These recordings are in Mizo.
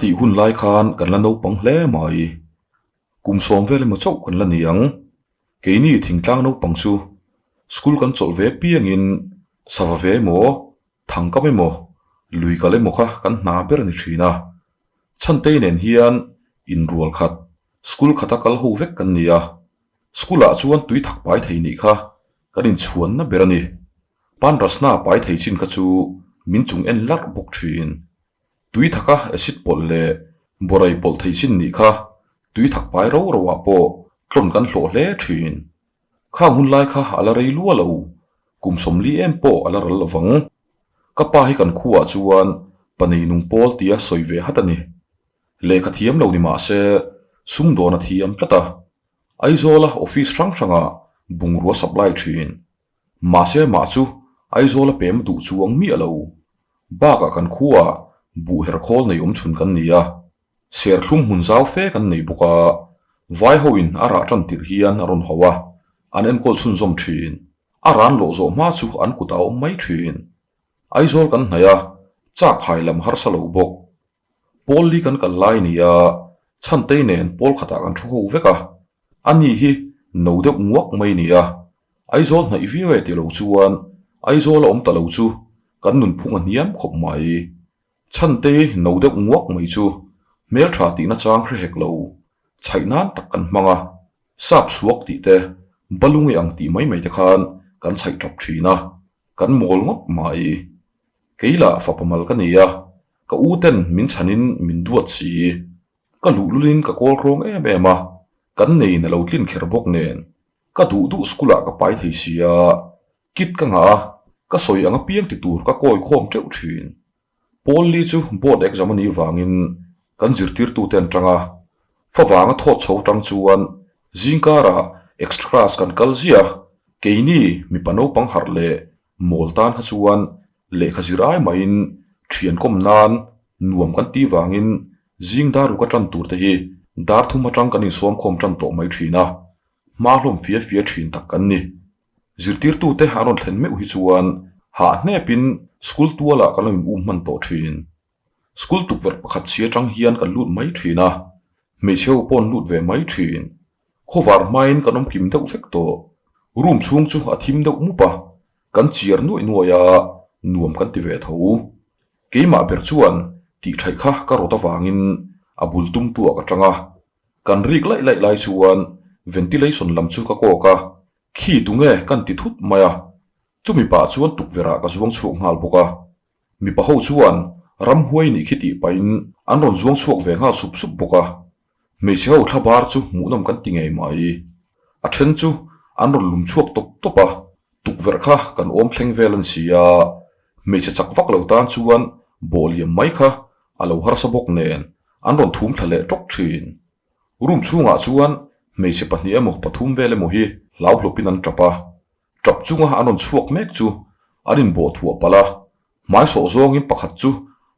Khatih hun lai khan kan la naupang hle mai. Kum sawm vel emaw chauh kan la ni ang. Keini thingtlang naupang chu school kan chawlh ve piangin sava ve emaw, thangkam emaw, lui kal emaw kha kan hna ber a ni thin a. Chhantei nen hian inrual khat, school khata kal ho vek kan ni a. School ah chuan tui thak pai thei nih kha kan inchhuanna ber a ni. Panrasna pai thei chin kha chu min chung en larh bawk thin. Tui thaka acid pawlh leh borai pawlh thei chin nih kha tui thak pai ro ro ah pawh tlawn kan hlawh hle thin. Khang hun lai kha a la rei lua lo, kum 40 em pawh a la ral lo vang. Ka pa hi kan khuaah chuan pa nei nung pawl tia sawi ve hat a ni. Lehkha thiam lo ni mah se sumdawn a thiam tlat a, Aizawla office hrang hrangah bungrua supply thin. Mahse mah chu Aizawl a pem duh chuang miah lo. Bakah kan khuaah buh her khawl nei awm chhun kan ni a, serthlum hmun zau fe kan nei bawk a, vai hoin a rah tan tirh hian a rawn hauh a, an enkawl chhunzawm thin. A ran lawh zawh hma chu an kutah a awm mai thin. Aizawl kan hnaih a, chak khai lam harsa lo bawk. Pawl li kan kal lai nia, Chhantei nen pawl khatah kan thu ho vek a, ani hi no deuh nguak mai nia, Aizawl hnaih viau e ti lo chuan Aizawl a awm ta lo chu kan nunphung a hniam khawp mai. Chhantei no deuh nguak mai chu hmeltha tihna chang hre hek lo, chhaih nan tak kan hmang a, sap suak tih te, balungi ang tih mai mai te khan kan chhaih tap thin a, kan mawl ngawt mai. Kei lah fapa mal ka ni a, ka u ten min chhanin min duat si. Ka luhlulin ka kawl rawng em em a, kan neiin a lo tlin kher bawk nen, ka duh duh school ah ka pai thei si a, kit ka ngah a, ka sawi ang apiang ti tur ka kawi khawm teuh thin. Pawl li chu board exam a nih vangin kan zirtirtute an tang a, favanga thawt chho tang chuan zingkarah extra class kan kal ziah a, keini mipa naupang harh leh Mawl tan kha chuan lehkha zir ai mahin thian kawm nan nuam kan tih vangin zing dar ruk a tan tur te hi dar thum atang kan insawm khawm tan tawh mai thin a, hma hlawm fia fia thin tak kan ni. Zirtirtute an rawn thlen meuh hi chuan hah hnepin school tualah kan lo in um hman tawh thin. School tukverh pakhat chhi atang hian kan lut mai thin a, hmeichhe ho pawh an lut ve mai thin. Khawvar hmain kan awm kim deuh vek tawh. Room chhung chu a thim deuh mup a, kan chiar nuaih nuaih a, nuam kan ti ve tho. Keimah ber chuan tih thaih kha ka rawt avangin a bul tum tuah ka tang a. Kan rik laih laih lai chuan ventilation lam chu ka kawk a, khi tunge kan ti thut mai a. Chumi pah chuan tukverh ah ka zuang chhuak nghal bawk a. Mipa ho chuan ramhuai nih khi tih pahin an rawn zuang chhuak ve nghal sup sup bawk a, hmeichhe ho thla bar chu hmuhnawm kan ti ngei mai. A then chu an rawn lum chhuak tawp tawp a, tukverh kha kan awm thleng vel a ni si a, hmeichhe chak vak lo tan chuan bawh liam mai kha a lo harsa bawk nen an rawn thum thla leh tawk thin. Room chhungah chuan hmeichhe pahnih emaw pathum vel emaw hi hlauhlawpin an tap a, Tap chunga an rawn chhuak mek chu an inbawh thuah palh a, hmaisawh zawngin pakhat chu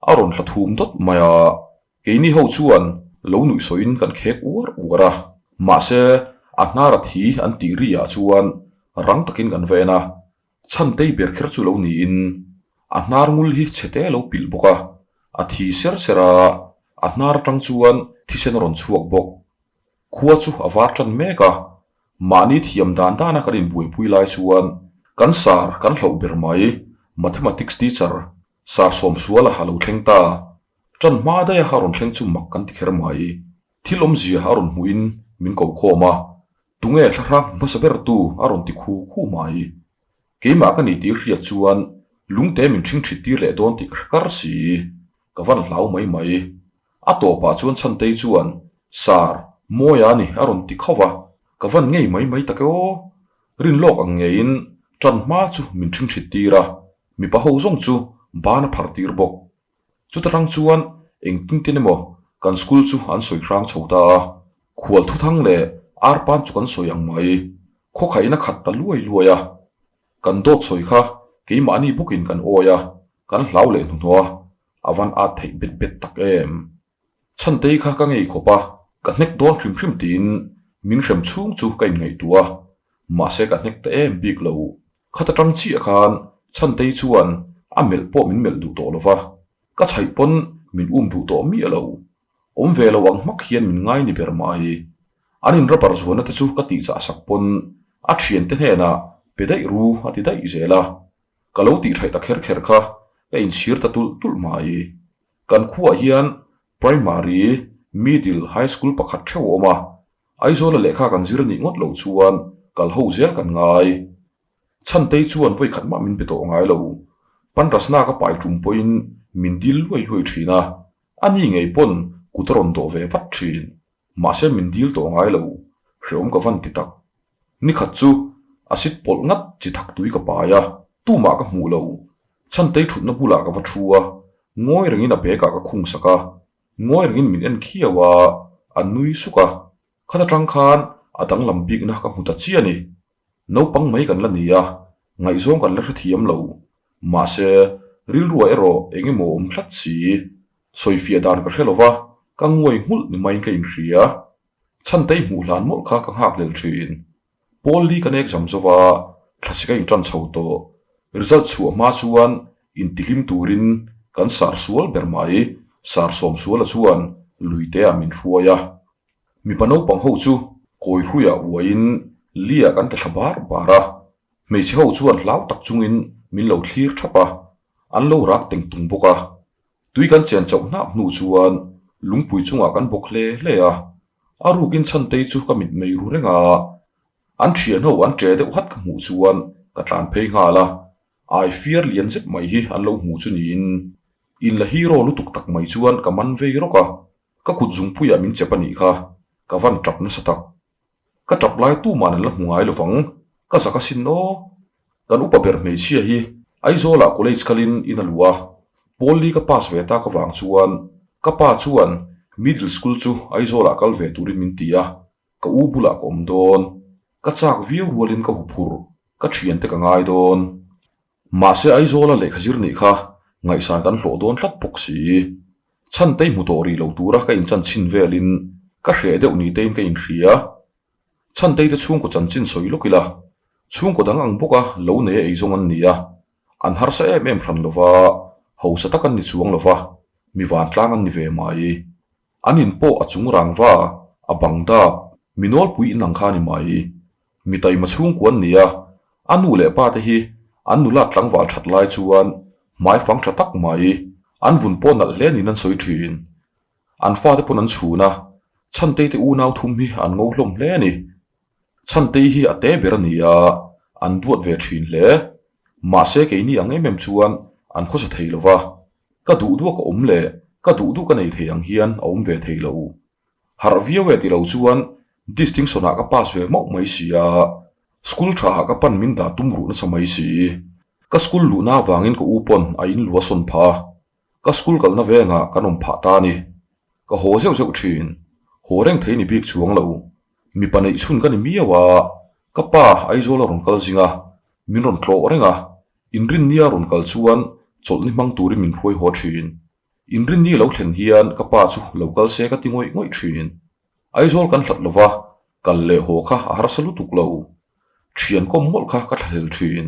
a rawn thla thum dawt mai a, keini ho chuan lo nuihsawiin kan khek uar uar a, mahse a hnar a thi an tih ri ah chuan rang takin kan va en a, chhantei ber kher chu lo niin a hnar ngul hi chhete a lo pilh bawk a, a thi ser ser a, a hnar atang chuan thisen a rawn chhuak bawk. Khua chu a var tan mek a, mahni thiam dan dana kan inbuaipui lai chuan kan sar kan hloh ber mai, Mathematics teacher, sar sawmsuala a lo thleng ta. Tan hma daiha a rawn thleng chu mak kan ti kher mai. Thil awmzia a rawn hmuhin min ko khawm a, tunge thlahrang hmasa ber tu a rawn ti khu khu mai. Keimah ka ni tih hriat chuan lungte min ṭhing ṭhit tir leh dawn tih ka hre kar si. Ka van hlau mai mai. A tawpah chuan Chhantei chuan, Sar, Mawia a ni a rawn ti khauh va, ka van ngei mai mai tak e aw. Rin lawk ang ngeiin ṭan hma chu min ṭhing ṭhit tir a, mipa ho zawng chu ban a phar tir bawk. Chuta tang chuan engtin tin emaw kan school chu an sawi hrang chho ta a, khual thuthang leh arpan chu kan sawi ang mai, khawkhaihna khat ta luai luai a. Kan dawt sawi kha keimahni bawkin kan awi a, kan hlau leh hnuhnawh a, a van at theih bet bet tak em. Chhantei kha ka ngei khawp a, ka hnek dawn hrim hrim tiin min hrem chhung chu ka inngaihtuah a, mahse ka hnek ta em bik lo. Khat atang chiah khan Chhantei chuan a melh pawh min melh duh tawh lo va, ka chhaih pawn min um duh tawh miah lo. Awm ve lo ang hmak hian min ngai ni ber mai. An in rubber zuanna te chu ka tih chah sak pawn a thiante hnenah pe daih ru a ti daih zel a. Ka lo tih thaih ta kher kher kha ka inchhir ta tulh tulh mai. Kan khuaah hian Primary, Middle, High School pakhat theuh a awm a, Aizawla lehkha kan zir nih ngawt loh chuan kal ho zel kan ngai. Chhantei chuan vawi khat mah min pe tawh ngai lo. Panrasna ka pai tum pawhin min dil luai luai thin a, a ni ngei pawn kut a rawn dawh ve vat thin. Mahse min dil tawh ngai lo, hreawm ka van ti tak. Ni khat chu acid pawlh ngat chi thak tui ka pai a, tumah ka hmuh lo. Chhantei thutna bulah ka va thu a, ngawi rengin a bag ah ka khung sak a, Ngawi rengin min en khiau a, a nui suk a. Khat atang khan a danglam bikna ka hmu ta chiah a ni. Naupang mai kan la ni a, ngaihzawng kan la hrethiam lo. Mahse, rilruah erawh eng emaw awm tlat si. Sawifiah dan ka hre lo va, ka nguai nghulh ni maiin ka inhria. Chhantei hmuh hlan mawlh kha ka nghakhlel thin. Pawl li kan exam zo va, thlasi ka intan chho tawh. Result chhuah hma chuan intihlim turin kan sar sual ber mai, sar sawm suala chuan luite ah min hruai a. Mipa naupang ho chu kawi hruiah uaiin li ah kan tla thla bar bar a, hmeichhe ho chuan hlau tak chungin min lo thlir thap a, an lo rak teng tung bawk a. Tui kan chen chauh hnap hnu chuan lungpui chungah kan bawk hle hle a, A rukin Chhantei chu ka mit mei ru reng a, an thian ho an ṭe deuh hat ka hmuh chuan ka tlan phei nghal a, ai fiar lian zet mai hi an lo hmu chu niin in la hero lutuk tak mai chuan ka man vei rawk a, ka kut zungpuiah min chep a nih kha, ka van ṭap nasa tak. Ka ṭap lai tuman an la hmu ngai lovang, ka zak asin aw. Kan upa ber hmeichhia hi Aizawlah college kalin in a luh a, pawl li ka pass ve tak avang chuan ka pa chuan middle school chu Aizawlah kal ve turin min ti a, ka u bulah ka awm dawn. Ka chak viau rualin ka huphurh, ka thiante ka ngai dawn. Mahse Aizawla lehkha zir nih kha ngaihsan kan hlawh dawn tlat bawk si. Chhantei hmu tawh rih lo tura ka inchan chhin velin ka hreh deuh ni tein ka inhria. Chhantei te chhungkaw chanchin sawi lawk ila, chhungkaw dang ang bawka lo nei a eizawng an ni a, an harsa em em hran lova, hausa tak an ni chuang lova, mi vantlang an ni ve mai. An in pawh a chung rangva, a bang dap, mi nawlpui in ang kha a ni mai. Mi taima chhungkua an ni a, a nu leh pa te hi an nula tlangval that lai chuan hmaifang tha tak mai, an vun pawh nalh hle niin an sawi thin. An fate pawn an chhun a, Chhantei te unau thum hi an ngo hlawm hle a ni. Chhantei hi a te ber a ni a, an duat ve thin hle. Mahse keini ang em em chuan an khawsa thei lo va, ka duh duh a ka awm leh ka duh duh ka nei thei ang hian a awm ve thei lo. Harh viau e ti lo chuan distinction ah ka pass ve mauh mai si a, school tha ah ka pan min dah tum ruh nasa mai si. Ka school luhna avangin ka u pawn a in lu a sawn phah a, Ka school kalna vengah kan awm phah ta a ni. Ka haw zeuh zeuh thin. Haw reng thei ni bik chuang lo. Mipa neih chhun ka ni miau a, ka pa Aizawl a rawn kal zing a, min rawn tlawh reng a, inrinnia rawn kal chuan chawlhni hmang turin min hruai haw thin. Inrinni lo thlen hian ka pa chu lo kal se ka ti ngawih ngawih thin. Aizawl kan hlat lova, kal leh haw kha a harsa lutuk lo. Thian kawm mawlh kha ka thlahlel thin.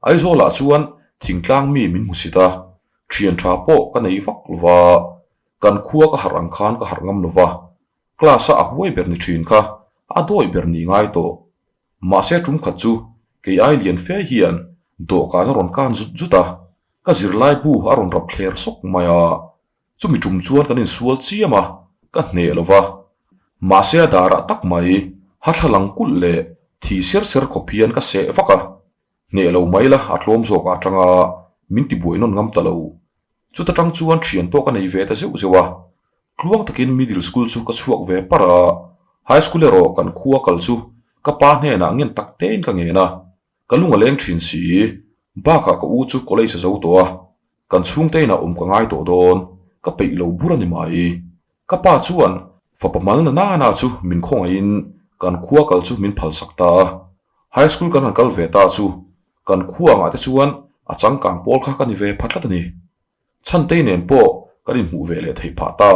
Aizawlah chuan thingtlang mi min hmu sit a, thian tha pawh ka nei vak lo va, kan khua ka harh ang khan ka harh ngam lo va, class a a huai ber ni thin kha a dawi ber ni ngai tawh. Mahse tum khat chu kei ai lian fe hian dawhkan a rawn kan zut zut a, ka zirlai bu a rawn rap thler sawk mai a, chumi tum chuan kan insual chiam a, ka hneh lo va. Mahse a darah tak mai ha thla lang kulh leh thi ser ser khawp hian ka seh vak a, Hneh lo mai la a tlawm zawk a atanga min ti buai nawn ngam ta lo. Chuta tang chuan thian pawh ka nei ve ta zeuh zeuh a. Tluang takin middle school chu ka chhuak ve par a, high school erawh kan khua kal chu ka pa hnenah ngen tak tein ka ngen a. Ka lung a leng thin si. Bakah ka u chu college a zo tawh a, kan chhungte inah awm ka ngai tawh dawn, ka peih lo bur a ni mai. Ka pa chuan fapa mal na nana chu min khawngaihin kan khua kal chu min phalsak ta a. High school kan han kal ve ta chu kan khua angah te chuan a changkang pawl kha ka ni ve pha tlat a ni. Chhantei nen pawh kan inhmuh ve leh theih phah ta.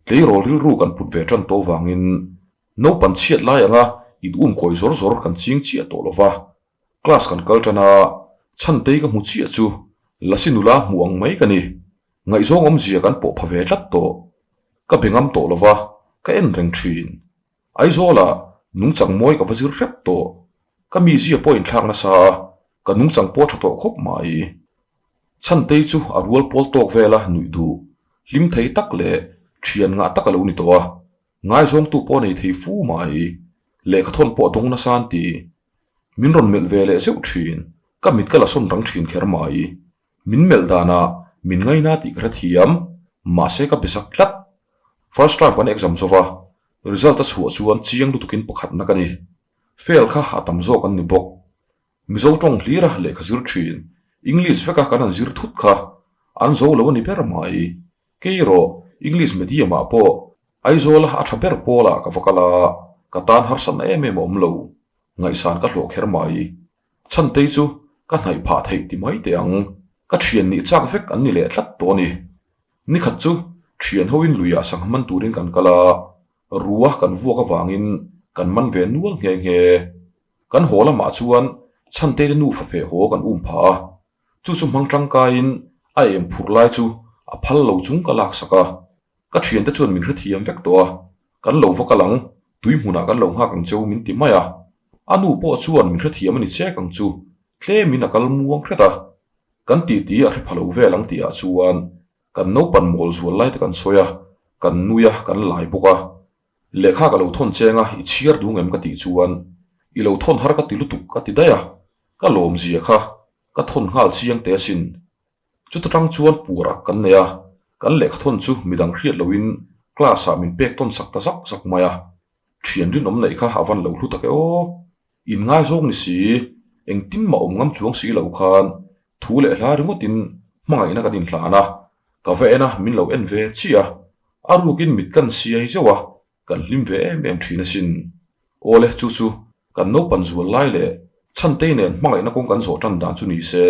Tleirawl rilru kan put ve tan tawh vangin naupan chhiat lai anga in um kawi zawr zawr kan ching chiah tawh lo va. Class kan kal tan a, Chhantei ka hmu chiah chu Lasi nula hmuh ang mai ka ni. Ngaihzawng awmzia kan pawh pha ve tlat tawh. Ka be ngam tawh lo va, ka en reng thin. Aizawlah nungchang mawi ka va zir hrep tawh. Ka mizia pawh inthlak nasa a, ka nungchang pawh a tha tawh khawp mai. Chhantei chu a rual pawl tawk vela nuih duh, hlim thei tak leh thian ngah tak a lo ni tawh a, ngaizawngtu pawh a nei thei fu mai. Lehkhathawn pawh a dawng nasa an ti. Min rawn melh ve leh zeuh thin, ka mit ka la sawn rang thin kher mai. Min melh danah min ngaina tih ka hrethiam, mahse ka be zak tlat. First term kan exam zova, result a chhuah chuan chiang lutukin pakhatna ka ni. Fail kha a tam zawk an ni bawk. Mizo tawng hlira lehkha zir thin, English veka kan han zir thut kha an zo lo a ni ber mai. Kei erawh English medium ah pawh Aizawla a tha ber pawlah ka va kal a, ka tan harsatna em em a awm lo. Ngaihsan ka hlawh kher mai. Chhantei chu ka hnaih phah theih ti mai teh ang. Ka thian nih chak vek an ni leh tlat tawh a ni. Nikhat chu thian hoin luiah sangha man turin kan kal a, rua kan vuak avangin kan man ve nual nghe nghe. Kan haw lamah chuan Chhantei te nufa feh haw kan um phah a, chu chu hmang tangkaiin a em phurh lai chu a phal lo chung ka laksak a. Ka thiante chuan min hrethiam vek tawh a, kan lo va kal ang, tui hmunah kan lo nghak ang cheu min ti mai a. A nu pawh chuan min hrethiam a ni chek ang chu, tlemin a kal muang hret a. Kan titi a hre pha lo vel ang tihah chuan kan naupan mawl zual lai te kan sawi a, kan nui a, kan lai bawk a. Lehkha ka lo thawn cheng a, i chhiar dung em ka tih chuan i lo thawn har ka ti lutuk ka ti daih a, ka lawmzia kha ka thawn nghal chiang teh asin. Chuta tang chuan puar ak kan nei a, kan lehkhathawn chu midang hriat loin class ah min pek tawn sak ta zak zak mai a, thian rinawm neih kha a van lo hlu tak e aw. In ngaizawng ni si, engtin mah awm ngam chuang si lo khan thu leh hla ringawtin hmangaihna kan inhlan a, ka va en a min lo en ve chiah a, a rukin mit kan siai zeuh a, Kan hlim ve em em thin asin. Awle chu chu kan naupan zual lai leh Chhantei nen hmangaihna kawng kan zawh tan dan chu ni se,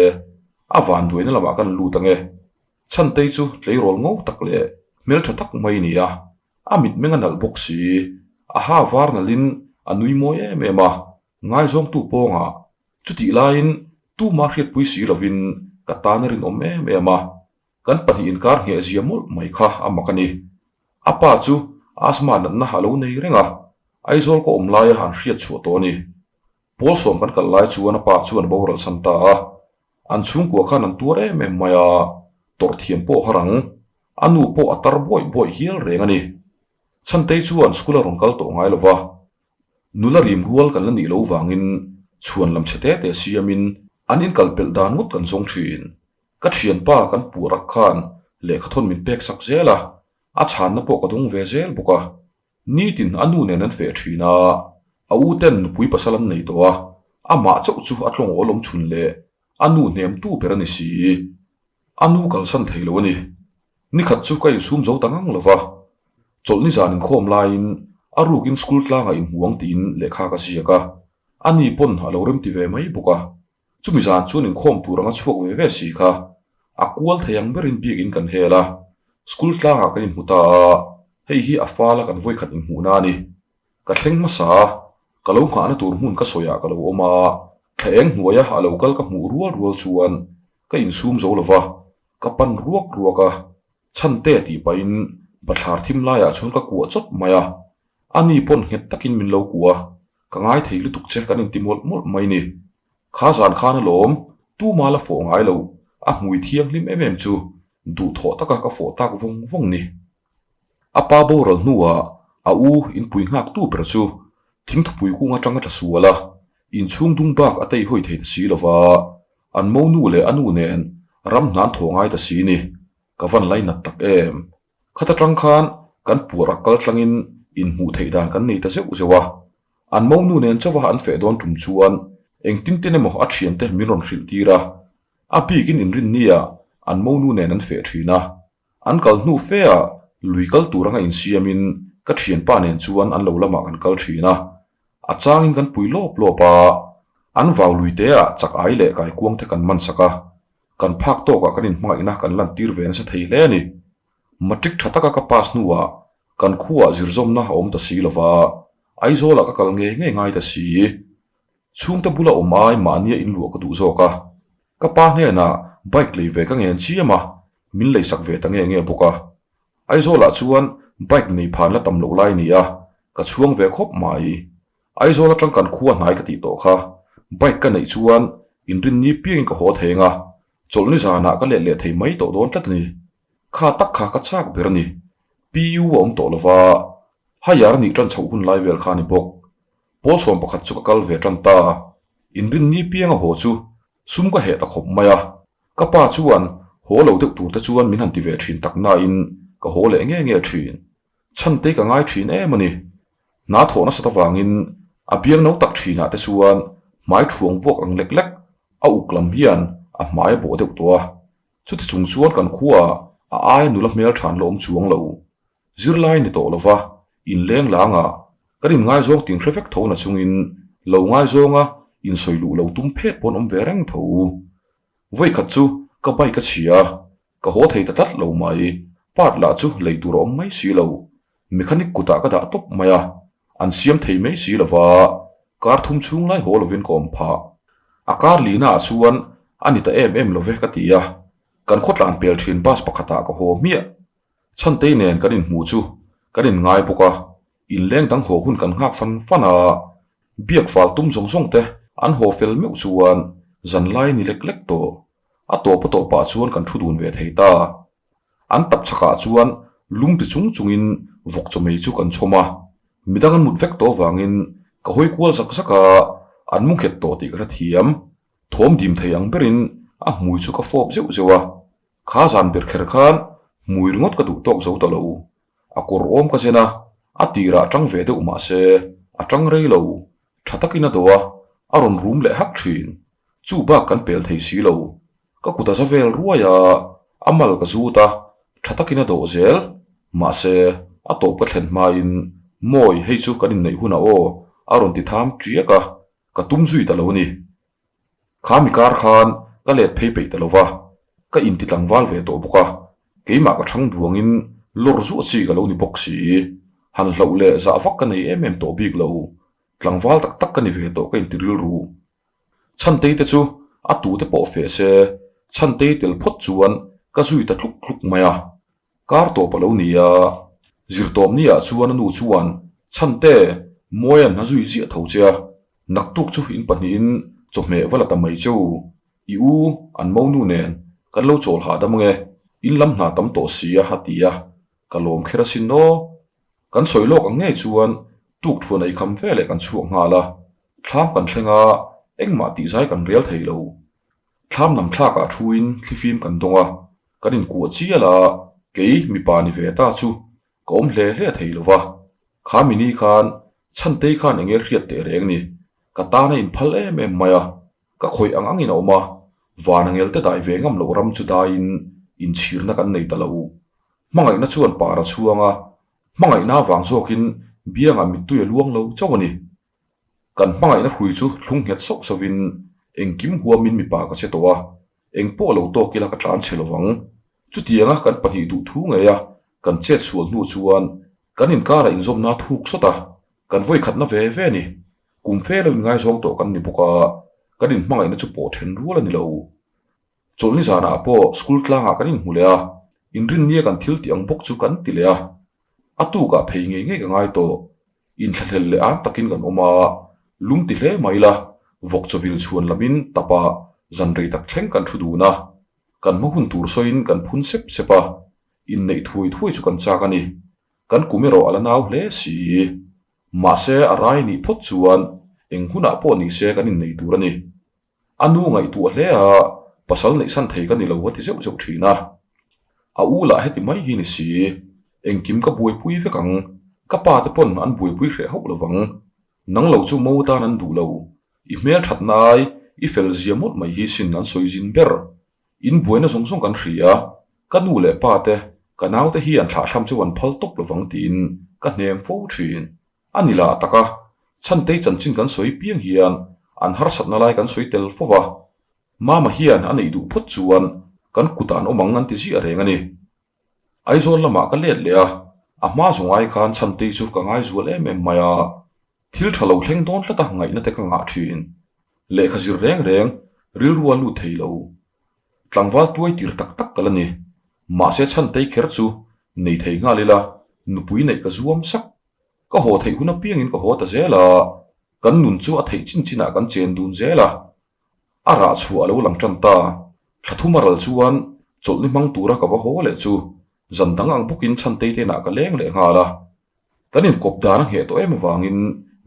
a vanduaina lamah kan lut ang e. Chhantei chu tleirawl ngo tak leh hmeltha tak mai a ni a, a mitmeng a nalh bawk si, a ha var nalhin a nui mawi em em a, ngaizawngtu pawngah chutih laiin tuma hriatpui si lovin ka tan a rinawm em em a, Kan pahnih inkar ngheh zia mawlh mai kha a mak a ni. A pa chu asthma natna a lo nei reng a, Aizawl ka awm laia an hriat chhuah tawh a ni. Pawl sawm kan kal lai chuan a pa chuan a boral san ta a, an chhungkua khan an tuar em em mai a, tawrh thiam pawh har ang, a nu pawh a tar bawih bawih hial reng a ni. Chhantei chuan school a rawn kal tawh ngai lo va, nula rim rual kan la nih loh vangin chhuan lam chhe te te siamin an inkal pelh dan ngawt kan zawng thin. Ka thianpa kan puh rak khan lehkhathawn min pek sak zel a, a chhanna pawh ka dawng ve zel bawk a. Nitin a nu nen an feh thin a, a u ten nupui pasal an nei tawh a, amah chauh chu a tlawng awl awm chhun leh a nu hnemtu ber a ni si. A nu kalsan thei lo a ni. Nikhat chu ka insum zo ta ngang lo va, chawlhni zan inkhawm laiin a rukin school tlangah inhmu ang tiin lehkha ka ziak a, ani pawn a lo remti ve mai bawk a. Chumi zan chuan inkhawm tur anga chhuak ve ve si kha a kual thei ang berin biakin kan hel a, school tlangah kan inhmu ta a, hei hi a fala kan vawikhat inhmuhna a ni. Ka thleng hmasa a, ka lo nghahna tur hmun ka sawiah ka lo awm a, thla eng hnuaia a lo kal ka hmuh rual rual chuan ka insum zo lo va, ka pan ruak ruak a, chhante tih pahin bathlar thim laiah chuan ka kuah chawp mai a, ani pawn nghet takin min lo kuah a, ka ngai thei lutuk che kan inti mawlh mawlh mai ni. Kha zan khan alawm, tuma la fawh ngai lo, a hmui thianghlim em em chu duhthawh taka ka fawh tak vawng vawng ni. A pa boral hnuah a u inpui nghaktu ber chu thingthupui kung atang a tla sual a, inchhung dung bak a tei hawi thei ta si lova, an monu leh a nu nen ram hnan thaw ngai ta si ni, ka van lainat tak em. Khat atang khan kan puar a kal tlangin inhmuh theih dan kan nei ta zeuh zeuh a. An monu nen chauha an feh dawn tum chuan engtin tin emaw a thiante min rawn hrilh tir a. A bikin inrinni ah an monu nen an feh thin a. An kal hnu fe ah lui kal tur anga insiamin ka thianpa nen chuan an lo lamah kan kal thin a. A changin kan pui lawp lawp a, an vau lui te ah chak ai leh kaikuang te kan man sak a. Kan phak tawkah kan inhmangaihna kan lantir ve nasa thei hle a ni. Matric tha taka ka pass hnuah kan khuaah zirzawmna a awm ta si lova, Aizawlah ka kal ngei ngei ngai ta si. Chhungte bula awm ai mahnia inluah ka duh zawk a. Ka pa hnenah bike lei ve ka ngen chiam a, min leisak ve ta nge nge bawk a. Aizawlah chuan Bike nei phan la tam loh lai a ni a, ka chhuang ve khawp mai. Aizawl atang kan khua hnai ka tih tawh kha. Bike ka neih chuan inrinni piangin ka haw thei anga, chawlhni zanah ka let leh thei mai tawh dawn tlat a ni. Kha tak kha ka chak ber a ni. PU a awm tawh lova, higher nih tan chhoh hun lai vel kha a ni bawk. Pawl 11 chu ka kal ve tan ta. Inrinni pianga haw chu sum ka heh ta khawp mai a. Ka pa chuan haw lo deuh tur te chuan min han ti ve thin tak nain ka haw leh nge nge thin. Chhante ka ngai thin em a ni. Hna thawh nasat avangin a biang no tak thinah te chuan hmai thuang vuak ang lek lek a uk lam hian a hmai a bawh deuh tawh a. Chuti chung chuan kan khuaah a aia nula hmel than la awm chuang lo. Zirlai ni tawh lova inleng langah kan inngaizawng ting hre vek tho na chungin lo ngaizawnga insawi luh lo tum phet pawn awm ve reng tho. Vawikhat chu ka bike a chhia a, ka haw thei ta tlat lo mai. Part lah chu lei tur a awm mai si lo. Mechanic kutah ka dah tawp mai a, an siam thei mai si lova kar thum chhung lai haw lovin ka awm phah. A kar lina ah chuan a ni ta em em love ka ti a, kan khawtlan pel thin bus pakhatah ka haw hmiah. Chhantei nen kan inhmu chu kan inngai bawk a, inleng dang haw hun kan nghak fan fan a, biak fal tum zawng zawng te an haw fel meuh chuan zan lai ni lek lek tawh. A tawp a tawpah chuan kan thu dun ve thei ta. An tap chhakah chuan lung ti chung chungin vawk chawmei chu kan chhawm a, midang an mut vek tawh avangin ka hawi kual zak zak a, an mu nghet tawh tih ka hrethiam. Thawm dim thei ang berin a hmui chu ka fawp zeuh zeuh a, Kha zan ber kher khan hmui ringawt ka duh tawk zo ta lo. A kawr awm ka zen a, a tirah tang ve deuh mah se a tang rei lo. Tha takin a do a, a rawn rum leh hak thin. Chu bak kan pel thei si lo. Ka kut a za vel ruai a, a mal ka zut a, tha takin a dawh zel. Mahse, a tawp ka thlen hmain, Mawi, hei chu kan inneih hunah aw, a rawn ti tham tiak a, ka tum zui ta lo a ni. Kha mi kar khan ka let phei peih ta lo va, ka inti tlangval ve tawh bawk a, keimah ka thang duangin lawr zuah chi ka lo ni bawk si. Han hlauh leh zah vak ka nei em em tawh bik lo, tlangval tak tak ka ni ve tawh ka inti rilru. Chhantei te chu a tute pawh feh se, Chhantei tel phawt chuan ka zui ta tluk tluk mai a. Kar tawp a lo ni a, zirtawp ni ah chuan a nu chuan Chhante, Mawia'n a zui ziah tho che a, naktuk chu in pahnihin chawhmeh va la ta mai cheu, i u an monu nen kan lo chawl hahdam ange, in lam hna tam tawh si a a ti a, ka lawm kher asin aw. Kan sawi lawk ang ngei chuan tuk thuan ei kham veleh kan chhuak nghal a, thlam kan thleng a, engmah tihzai kan rel thei lo. Thlam lam thlakah thuin thlifim kan dawng a, kan inkuah chial a, kei mipa ni ve ta chu ka awm hle hle thei lo va. Kha mini khan Chhantei khan enge hriat teh reng ni, ka tan a inphal em em mai a, ka khawih ang angin a awm a, van a ngel te dai ve ngam loh ram chu daiin inchhirna kan nei ta lo. Hmangaihna chuan par a chhuang a, hmangaihna avang zawkin biangah mittui a luang lo chauh a ni. Kan hmangaihna hrui chu thlung nghet sauh sauhin engkim huamin mipa ka che tawh a, eng pawh lo tawk ila ka tlan chhe lovang. Chutianga kan pahnih duh thu ngei a, kan chet sual hnu chuan kan inkarah inzawmna thuk sawt a, kan vawi khatna ve ve a ni. Kum fe lo inngaizawng tawh kan ni bawk a, kan inhmangaihna chu pawh then rual a ni lo. Chawlhni zanah pawh school tlangah kan inhmu leh a, inrinnia kan thil tih ang bawk chu kan ti leh a. A tukah phei ngei ngei ka ngai tawh. Inthlahlel leh am takin kan awm a, lung ti hle mai la, vawk chawvil chhuan lamin tapah zan rei tak thleng kan thu dun a. Kan hma hun tur sawiin kan phun sep sep a, inneih thuai thuai chu kan chak a ni. Kan kum erawh a la nau hle si. Mahse a rai nih phawt chuan eng hunah pawh ni se kan innei tur a ni. A nu ngaihtuah hle a, pasal neihsan thei ka ni lo a ti zeuh zeuh thin a. A u lah heti mai hi ni si, engkim ka buaipui vek ang, ka pa te pawn an buaipui hreh hauh lovang. Nang lo chu mo tan an duh lo, i hmel that nai, i fel zia mawlh mai hi sin an sawi zin ber. In buaina zawng zawng kan hria, ka nu leh pa te, ka naute hi an thlahthlam chu an phal tawp lovang tiin ka hnem fo thin. A ni lah tak a, Chhantei chanchin kan sawi piang hian an harsatna lai kan sawi tel fo va, Mama hian a neih duh phawt chuan kan kutah an awm ang an ti ziah reng a ni. Aizawl lamah ka let leh a, a hma zawng ai khan Chhantei chu ka ngaizual em em mai a, thil tha lo thleng dawn tlata ngaihna te ka ngah thin. Lehkha zir reng reng rilru a lut thei lo. Tlangval tuai tir tak tak ka la ni. Mahse Chhantei kher chu nei thei nghal ila. Nupui neih ka zuam sak. Ka haw theih hun apiangin ka haw ta zel a, kan nun chu a theih chin chinah kan chen dun zel a. A rah chhuah a lo lang tan ta. Thla thum a ral chuan chawlhni hmang tura ka va haw leh chu zan dang ang bawkin Chhantei te inah ka leng leh nghal a. Kan inkawp dan a ngheh tawh em avangin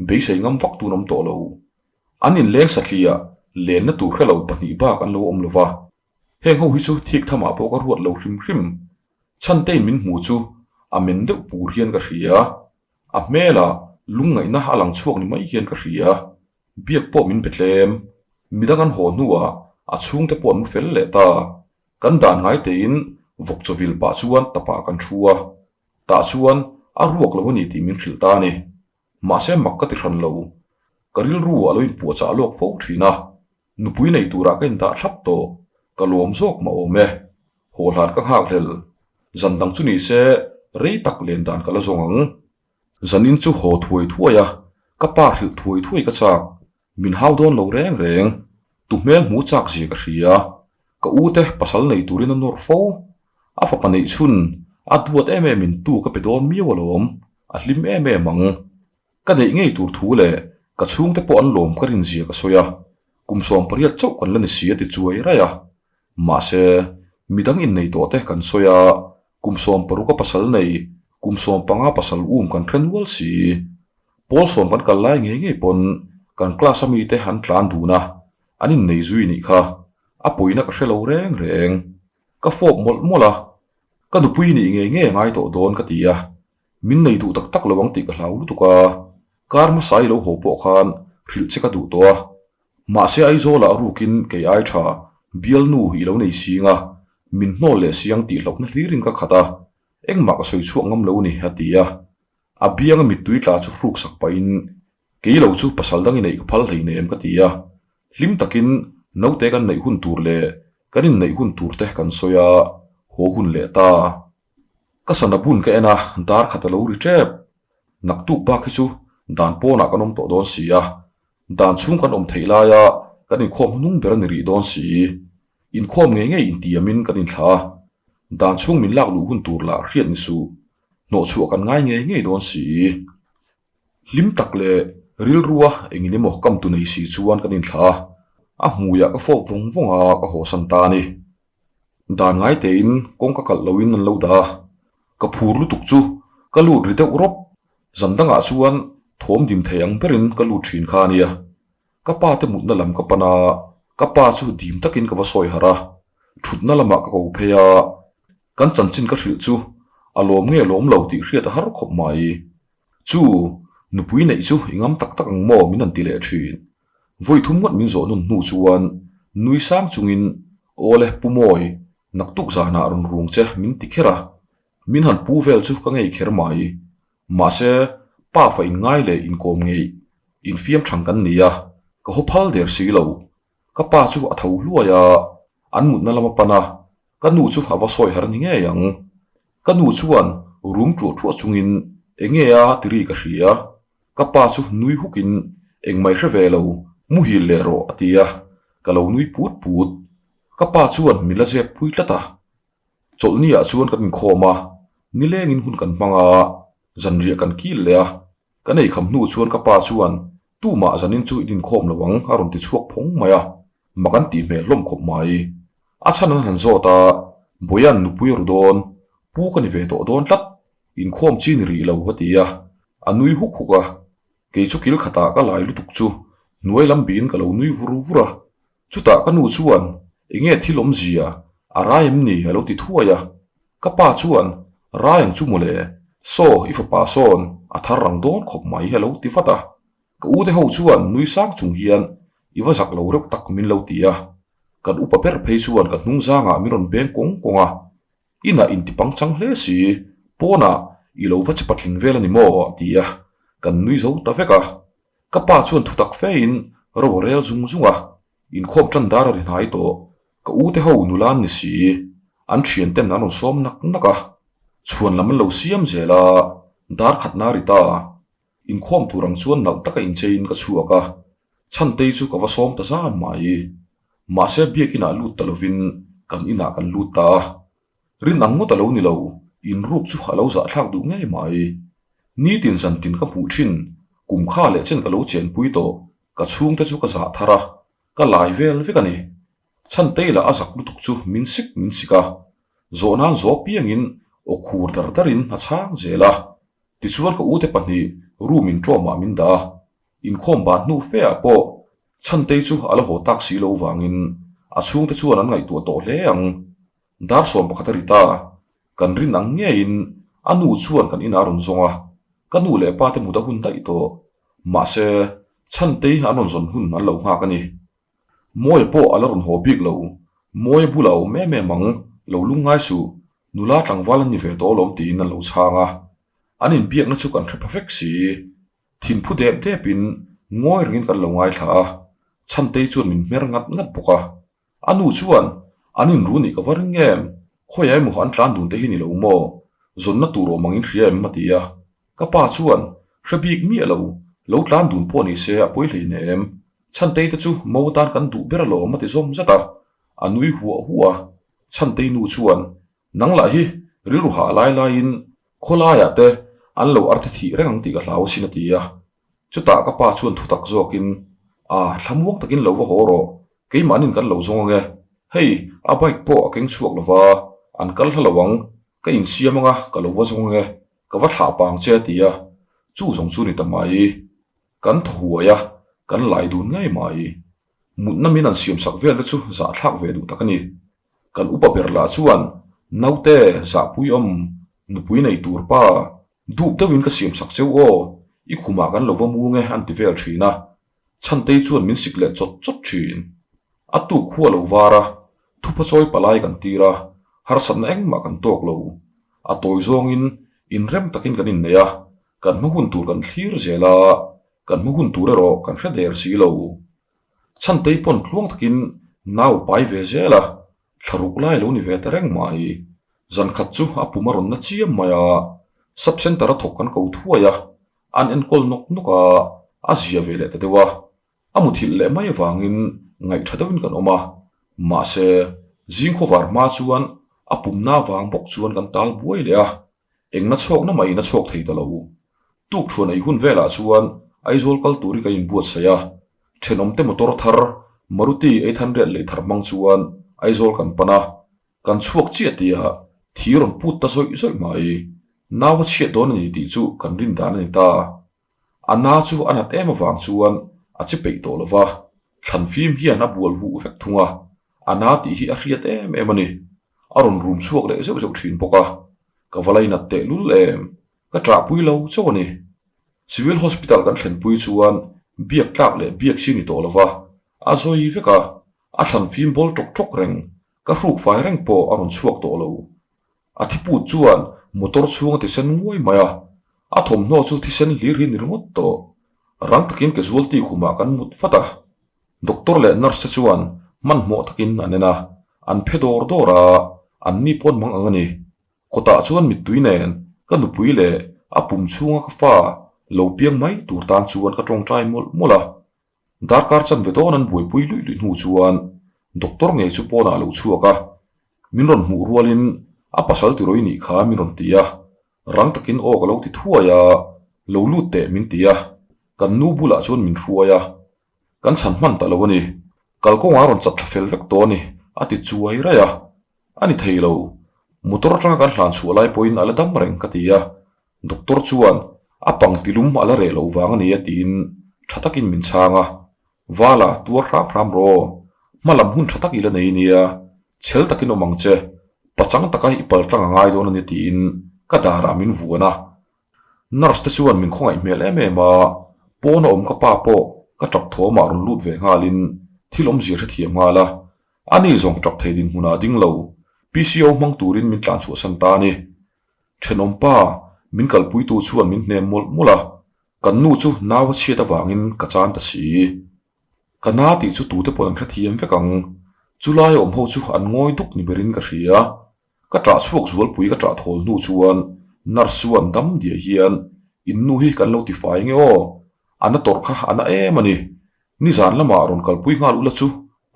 beisei ngam vak tun awm tawh lo. An inleng satliah lenna tur hre lo pahnih bak an lo awm lo va. Heng ho hi chu thik thamah pawh ka ruat lo hrim hrim. Chhanteiin min hmu chu a men deuh pur hian ka hria. A hmelah lungngaihna a lang chhuak ni mai hian ka hria. Biak pawh min be tlem. Midang an haw hnuah a chhungte pawh an mu fel leh ta. Kan dan ngai tein vawk chawvil pah chuan tapah kan thu a. Tah chuan a ruak lo a ni tih min hrilh ta a ni. Mahse mak ka ti hran lo. Ka rilru a lo inpuahchah lawk fo thin a. Nupui nei turah ka indah thlap tawh. Ka lawm zawk mah awm e. Haw hlan ka nghak hlel. Zan dang chu ni se rei tak len dan ka la zawng ang. Zanin chu haw thuai thuai a, ka pa hrilh thuai thuai ka chak. Min hau dawn lo reng reng. Tu hmel hmu chak zia ka hria. Ka u te pasal nei turin a nawr fo. A fapa neih chhun a duat em em in tu ka pe dawn miau alawm. A hlim em em ang. Ka neih ngei tur thu leh ka chhungte pawh an lawm ka rin zia ka sawi a. Kum 18 chauh kan la ni si a ti chuai raih a. Mahse, midang innei tawh te kan sawi a, kum 16 a pasal nei, kum 15 pasal um kan hre nual si. Pawl sawm kan kal lai ngei ngei pawn kan class a mite an tlan dun a, an innei zui nih kha. A pawina ka hre lo reng reng. Ka fawp mawlh mawlh a, ka nupui nih ngei ngei a ngai tawh dawn ka ti a, min nei duh tak tak lo ang tih ka hlau lutuk a, kar hmasa i lo haw pawh khan hrilh che ka duh tawh a, mahse Aizawlah a rukin kei ai tha bialnu i lo nei sing a, min hnawl leh siang tih hlauhna hlirin ka khat a, engmah ka sawi chhuak ngam lo ni a ti a. A bianga mittui tla chu hruk sak pahin, Kei lo chu pasal dang i neih ka phal hleinem ka ti a. Hlim takin naute kan neih hun tur leh kan inneih hun tur te kan sawi a, haw hun leh ta. Ka sana bun ka en a, dar khat a lo ri tep. Naktuk bak hi chu dan pawnah kan awm tawh dawn si a, dan chhung kan awm theih laia kan inkhawm hnung ber a ni rih dawn si. Inkhawm ngei ngei intiamin kan inthlah a, dan chhung min lak luh hun tur lah hriat ni suh. Hnawhchhuah kan ngai ngei ngei dawn si. Hlim tak leh rilrua engin emaw kam tu nei si chuan kan inthlah a, a hmuiah ka fawp vawng vawng a, ka hawsan ta a ni. Dan ngai tein kawngka kalh loin an lo dah a, ka phur lutuk chu ka lut ri deuh rawp. Zan dangah chuan thawm dim thei ang berin ka lut thin kha a nia. Ka pa te mutna lam ka pan a, ka pa chu dim takin ka va sawi harh a, thutna lamah ka ko phei a, kan chanchin ka hrilh chu a lawm nge lawm lo tih hriat a har khawp mai. Chu, nupui neih chu i ngam tak tak ang maw min han ti leh thin. Vawi thum ngawt min zawh nawn hnu chuan nui sang chungin, Awle Pu Mawi, naktuk zanah rawn rung che min ti kher a, min han pu vel chu ka ngei kher mai. Mahse, pa fa inngai leh inkawm ngeih, infiam thang kan ni a, ka haw phal der si lo. Ka pa chu a tho hluai a, an mutna lam a pan a, ka nu chu a va sawi har ni ngei ang. Ka nu chuan rum ṭuah ṭuah chungin eng nge a ti ri ka hria. Ka pa chu nui hukin engmai hre ve lo, muhil leh rawh a ti a, ka lo nui put put. Ka pa chuan min la zep pui tlat a. Chawlhni ah chuan kan inkhawm a, nilengin hun kan hmang a, zanriah kan kil leh a, kan eikham hnu chuan ka pa chuan tumah zanin chu in inkhawm lo ang a rawn ti chhuak phawng mai a, mak an tih hmel hlawm khawp mai. A chhan an han zawt a, Bawia'n nupui a ru dawn, pu ka ni ve tawh dawn tlat, inkhawm chi ni rih lo a ti a, a nui huk huk a, kei chu kil khatah ka lai lutuk chu hnuai lam biin ka lo nui vur vur a, Chutah ka nu chuan, Enge thil awmzia, a rai em ni? a lo ti thuai a. Ka pa chuan, Rai ang chu mawle, saw i fapa sawn a thar rang dawn khawp mai a lo ti vat a. Ka u te ho chuan nui sang chung hian, I va zak lo reuh tak min lo ti a. Kan upa ber phei chuan ka hnung zangah min rawn beng kawng kawng a. Inah inti pangchang hle si, pawnah i lo va che patling vel a ni maw? a ti a, kan nui zo ta vek a. Ka pa chuan thutak fein ro a rel zung zung a, inkhawm tan dar a ri hnai tawh. Ka u te ho nula an ni si, an thian ten an rawn sawm nak nak a, chhuan lam an lo siam zel a, dar khatna a ri ta. Inkhawm tur ang chuan nalh taka incheiin ka chhuak a, Chhantei chu ka va sawm ta zan mai. Mahse biakinah lut ta lovin kan inah kan lut ta a. Rin ang ngawt a lo ni lo. Inruk chu a lo zahthlak duh ngei mai. Nitin zantin ka hmuh thin, kum kha leh chen ka lo chenpui tawh, ka chhungte chu ka zah thar a, ka lai vel vek a ni. Chhantei lah a zak lutuk chu min sik min sik a, zawhnan zawh piangin aw khur dar darin a chhang zel a. Tichuan ka ute pahnih room in ṭawmah min dah a, inkhawm ban hnu fe ah pawh Chhantei chu a la haw tak si lo vangin a chhungte chuan an ngaihtuah tawh hle ang. Dar 11 a ri ta, kan rin ang ngeiin a nu chuan kan inah a rawn zawng a, ka nu leh pa te mut a hun daih tawh. Mahse, Chhantei an rawn zawn hun an lo nghak a ni. Mawia pawh a la rawn haw bik lo, Mawia bulah a awm em em ang, lo lungngai suh, nula tlangval an ni ve tawh alawm tiin an lo chhang a. An inbiakna chu kan hre pha vek si. Thinphu dep depin ngawi rengin kan lo ngaithla a, Chhantei chuan min hmer ngat ngat bawk a. A nu chuan, An inru nih ka va ring em? Khawiah emaw an tlan dun te hi ni lo maw? Zawnna tur awm angin hria em? a ti a. Ka pa chuan, Hre bik miah lo, lo tlan dun pawh ni se a pawi hlein em? Chhantei te chu mo atan kan duh ber alawm a ti zawm zat a. A nui huah huah a. Chhantei nu chuan, Nang lah hi rilru hah lai laiin khawlaiah te an lo arte thih reng ang tih ka hlau asin a ti a. Chutah ka pa chuan thutak zawkin, A, thlamuang takin lo va haw rawh, keimahnin kan lo zawng ang e. Hei, a bike pawh a keng chhuak lo va, an kal hla lo ang, ka insiam ang a, ka lo va zawng ang e, ka va thlah pang che a ti a. Chu zawng chu ni ta mai. Kan thaw huai a, kan lai dun ngei mai. Mutna min an siamsak vel te chu zahthlak ve duh tak a ni. Kan upa ber lah chuan, Naute, zahpui awm, nupui nei tur pa, Dup deuhin ka siam sak cheu aw, i khumah kan lo va mu nge an ti vel thin a, Chhantei chuan min sik leh chawt chawt thin. A tuk khua lo var a, thupha chawi palai kan tir a, harsatna engmah kan tawk lo. A tawi zawngin inrem takin kan innei a, kan hma hun tur kan thlir zel a, kan hma hun tur erawh kan hre der si lo. Chhantei pawn tluang takin nau pai ve zel a, thla ruk lai lo ni ve ta reng mai. Zan khat chu a pum a rawn na chiam mai a, sub centre a thawk kan ko thuai a, an enkawl nawk nawk a, a zia ve leh ta deuh a. A muthilh leh mai avangin ngaih tha deuhin kan awm a, mahse zing khawvar hma chuan a pumna vang bawk chuan kan tal buai leh a, Engna chhawkna mah in a chhawk thei ta lo. Tuk thuan ei hun velah chuan Aizawl kal turin ka inbuatsaih a, thenawmte motor thar Maruti 800 lei thar hmang chuan Aizawl kan pan a, kan chhuak chiah tihah thi rawn put ta zawih zawih mai. Nau a chhiat dawn a ni tih chu kan rin dan a ni ta. A na chu a nat em avang chuan a che peih tawh lo va, thlan fim hian a bual huh vek thung a, a na tih hi a hriat em em a ni. A rawn rum chhuak leh zeuh zeuh thin bawk a, ka va lainat teh lul em, ka ṭahpui lo chauh a ni. Civil Hospital kan thlenpui chuan biak tlak leh biak chi ni tawh lo va, a zawi vek a, a thlan fim bawl ṭawk ṭawk reng, ka hruk fai reng pawh a rawn chhuak tawh lo. A thiput chuan motor chhung a tisen nguai mai a, a thawmhnaw chu thisen hlir hi ni ringawt tawh. Rang takin casualty khumah kan mut vat a, doctor leh nurse te chuan hmanhmawh takin an en a, an phe dawr dawr a, an ni pawn mang ang a ni. Kawtah chuan mittui nen ka nupui leh a pum chhunga ka fa lo piang mai tur tan chuan ka tawngtai mawlh mawlh a. Darkar chanve dawn an buaipui luih luih hnu chuan doctor ngei chu pawnah a lo chhuak a, min rawn hmuh rualin a pasal ti rawi nih kha min rawn ti a, rang takin aw ka lo ti thuai a, lo lut teh min ti a, kan nu bulah chuan min hruai a, kan chhan hman ta lo a ni, kalkawngah a rawn chat thla fel vek tawh a ni a ti chuai raih a, a ni thei lo, motor atanga kan hlan chhuah lai pawhin a la dam reng ka ti a, Doctor chuan a pang tilum a la reh loh vang a ni a tiin tha takin min chhang a, Vala, tuar hram hram rawh, hma lam hun tha tak i la nei nia, chhel takin awm ang che, pachang taka i pal tlang a ngai dawn a ni tiin ka darah min vuan a. Nurse te chuan min khawngaih hmel em em a, pawn a awm ka pa pawh ka tap thawmah rawn lut ve nghalin thil awmzia hrethiam nghal a, ani zawng tap thei dinhmunah a ding lo, PCO hmang turin min tlan chhuahsan ta a ni. Thenawm pa, min kalpuitu chuan min hnem mawlh mawlh a, kan nu chu nau a chhiat avangin ka chan ta si. Ka na tih chu tute pawh an hrethiam vek ang, chulai awm ho chu an ngawi duk ni berin ka hria. Ka ṭah chhuak zualpui ka ṭah thawl hnu chuan nurse chuan dam diai hian in nu hi kan lo tifai nge aw, a na tawrh kha a na em a ni, nizan lamah rawn kalpui nghal ula chu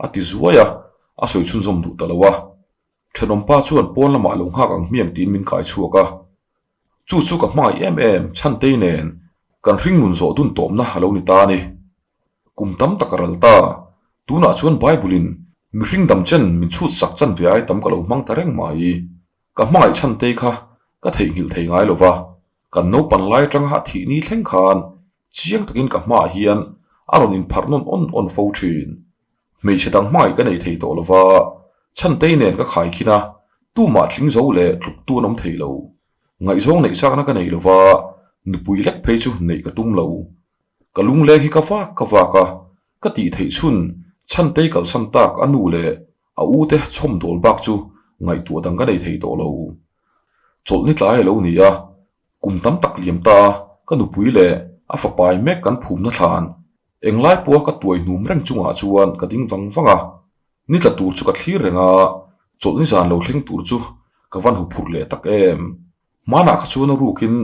a ti zuai a, a sawi chhunzawm duh ta lo a. Thenawmpa chuan pawn lamah lo nghak ang hmiang tiin min kai chhuak a. Chu chu ka hmangaih em em Chhantei nen kan hringnun zawh dun tawpna a lo ni ta a ni. Kum tam tak a ral ta, tunah chuan Bible-in mihring dam chen min chhut sak chan ve ai tam ka lo hmang ta reng mai. Ka hmangaih Chhantei kha ka theihnghilh thei ngai lo va, kan naupan lai atanga a thih ni thleng khan chiang takin ka hmaah hian a rawn inpharh nawn awn awn fo thin. Hmeichhe dang hmangaih ka nei thei tawh lo va, Chhantei nen ka khaikhin a, tumah tling zo leh tluk tu an awm thei lo. Ngaihzawng neih chakna ka nei lo va, nupui lek phei chu neih ka tum lo. Ka lungleng hi ka vak ka vak a, ka tih theih chhun Chhantei kalsan tak a nu leh a u te chhawm dawl bak chu ngaihtuah dang ka nei thei tawh lo. Chawlhni tlai a lo ni a, kum tam tak liam ta a, ka nupui leh a fapai mek kan phumna thlan Englai pawha ka tuai hnum reng chungah chuan ka ding vang vang a, ni tla tur chu ka thlir reng a, chawlhni zan lo thleng tur chu ka van huphurh leh tak em. Hmanah kha chuan a rukin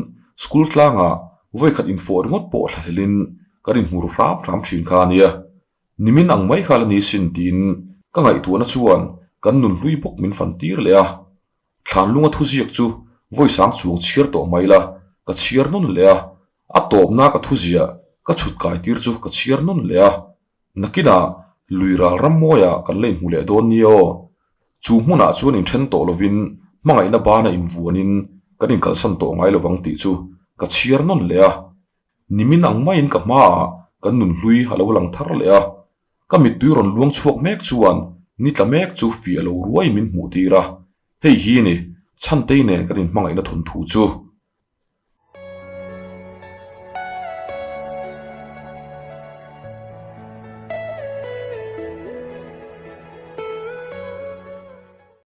school tlangah vawikhat infawh ringawt pawh thlahlelin kan inhmur hram hram thin kha a nia. Nimin ang mai kha la ni sin tiin ka ngaihtuahna chuan kan nun hlui bawk min fan tir leh a. Thlanlunga thuziak chu vawi sang chuang chhiar tawh mai la, ka chhiar nawn leh a, a tawpna ka thuziah ka chhut kai tir chu ka chhiar nawn leh a. Nakinah lui ral ram mawiah kan la inhmu leh dawn nia aw. Chu hmunah chuan inthen tawh lovin hmangaihna bana invuanin kan inkalsan tawh ngai lovang tih chu ka chhiar nawn leh a. Nimin ang maiin ka hmaah kan nun hlui a lo lang thar leh a. Ka mittui rawn luang chhuak mek chuan ni tla mek chu fiah lo ruai min hmuh tir a, hei hi ni Chhantei nen kan inhmangaihna thawnthu chu.